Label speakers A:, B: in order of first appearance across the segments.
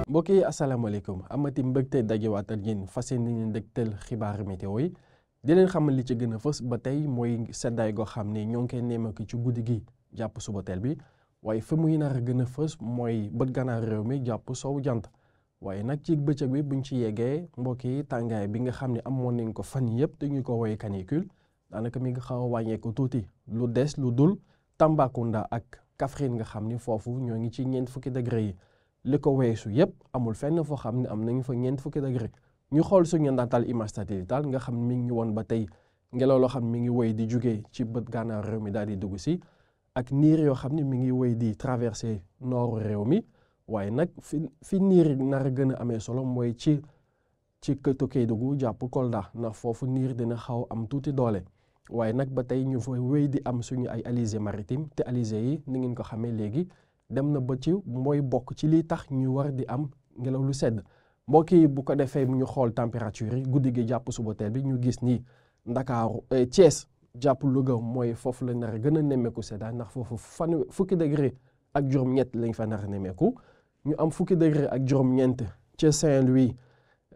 A: mbokk yi asalaamaaleykum amati mbégte dajewaat ak yéen fas yéene nañu dégtal xibaar météo yi di leen xamal li ci gën a fës ba tey mooy seddaay goo xam ne ñoo ngi koy nemmeeku ci guddi gi jàpp suba teel bi waaye fi muy nar a gën a fës mooy bët gànnaar réew mi jàpp sowu jant waaye nag ci bëccëg bi buñ ci yeggee mbokk yi tàngaay bi nga xam ne amoon nañ ko fan yëpp te ñu ko woowee canicule daanaka mi nga xaw a wàññeeku tuuti lu des lu dul Tambacounda ak Kaffrine nga xam ni foofu ñoo ngi ci ñeent fukki degré yi. li ko weesu yëpp amul fenn foo xam ne am nañu fa ñeent fukki degré ñu xool suñu ndaatal image satellitale nga xam ne mi ngi woon ba tey ngelaw loo xam ne mi ngi woy di jugee ci bët gànnaar réew mi daal di dugg si ak niir yoo xam ne mi ngi woy di traversé nord réew mi waaye nag fi niir yi nar a gën a amee solo mooy ci këtu Kédougou jàpp Kolda ndax foofu niir dina xaw am tuuti doole waaye nag ba tey ñu fa wéy di am suñu ay alizé maritime te alizé yi ni ngeen ko xamee léegi dem na ba ci mooy bokk ci li tax ñu war di am ngelaw lu sedd mbokk yi bu ko defee ñu xool température yi guddi gi jàpp suba teel bi ñu gis ni Ndakaaru Thiès jàpp Louga mooy foofu la nar a gën a nemmeeku seddaay ndax foofu fukki degré ak juróom-ñett lañ fa nar a nemmeeku ñu am fukki degré ak juróom-ñeent ca Saint-Louis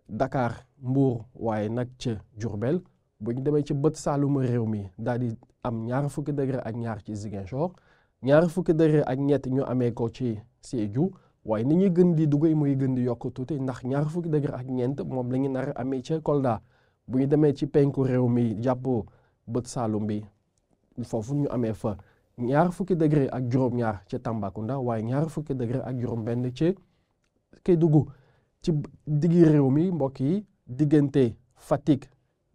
A: Dakar Mbour waaye nag ca Diourbel bu ñu demee ci bët saaluma réew mi daal di am ñaar fukki degré ak ñaar ci Ziguinchor ñaar fukki degré ak ñett ñu amee ko ci Sédhiou waaye ni ñuy gën di dugg muy gën di yokk tuuti ndax ñaar fukki degré ak ñeent moom la ñu nar a amee ca Kolda bu ñu demee ci penku réew mi jàpp bët Saalum bi foofu ñu amee fa ñaar fukki degré ak juróom-ñaar ca Tambacounda waaye ñaar fukki degré ak juróom-benn ca Kédougou ci diggi réew mi mbokk yi diggante Fatick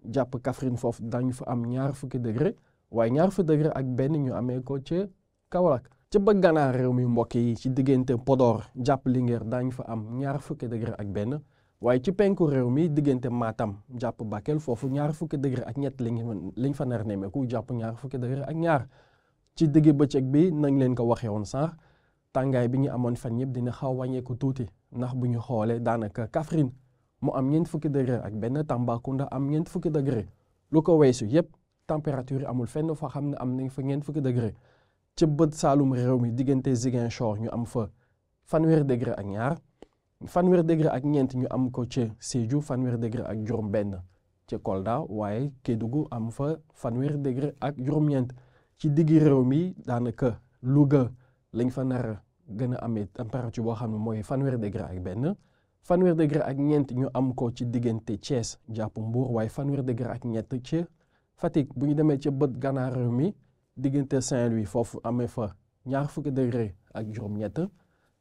A: jàpp Kaffrine foofu dañu fa am ñaar fukki degré waaye ñaar fukki degré ak benn ñu amee ko ca Kaolack ca bëgg gànnaar réew mi mbokk yi ci diggante Podor jàpp Linguère daañu fa am ñaar fukki degré ak benn waaye ci penku réew mi diggante Matam jàpp Bakel foofu ñaar fukki degré ak ñett liñ fa nar nemmeeku jàpp ñaar fukki degré ak ñaar ci digg bëccëg bi nañ leen ko waxee woon sax tàngaay bi ñu amoon fan yëpp dina xaw wàññeeku tuuti ndax bu ñu xoolee daanaka Kaffrine mu am ñeent fukki degré ak benn Tambacounda am ñeent fukki degré lu ko weesu yëpp température yi amul fenn foo xam ne am nañ fa ñeent fukki degré ci bët saalum réew mi diggante Ziguinchor ñu am fa fanweeri degré ak ñaar fanweeri degré ak ñeent ñu am ko ca Sédhiou fanweeri degré ak juróom-benn ca Kolda waaye Kédougou am fa fanweeri degré ak juróom-ñeent ci diggi réew mi daanaka Louga lañ fa nar a gën a amee température boo xam ne mooy fanweeri degré ak benn fanweeri degré ak ñeent ñu am ko ci diggante Thiès jàpp Mbour waaye fanweeri degré ak ñett ca Fatick bu ñu demee ca bët gànnaar réew mi diggante Saint-Louis foofu amee fa ñaar fukki degré ak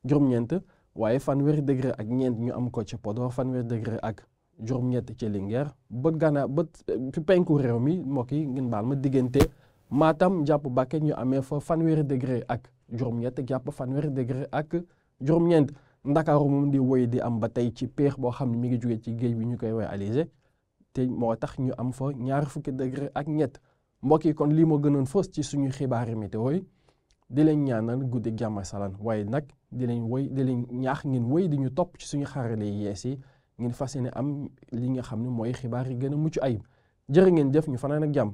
A: juróom-ñeent waaye fanweeri degré ak ñeent ñu am ko ca Podor fanweeri degré ak juróom-ñett ca Linguère bët gànnaar bët fi penku réew mi mbokk yi ngeen baal ma diggante Matam jàpp Bakel ñu amee fa fanweeri degré ak juróom-ñett jàpp fanweeri degré ak juróom-ñeent Ndakaaru moom di woy di am ba tey ci péex boo xam ne mi ngi jóge ci géej bi ñu koy woy alizé te moo tax ñu am fa ñaar fukki degré ak ñett mbokk yi kon lii moo gënoon fës ci suñu xibaari météo yi di leen ñaanal guddi jàmm salaan waaye nag di leen ñaax ngeen woy di ñu topp ci suñu xarale yi yees yi ngeen fas yéene am li nga xam ne mooy xibaar yi gën a mucc ayib jërë ngeen jëf ñu fanaan ak jàmm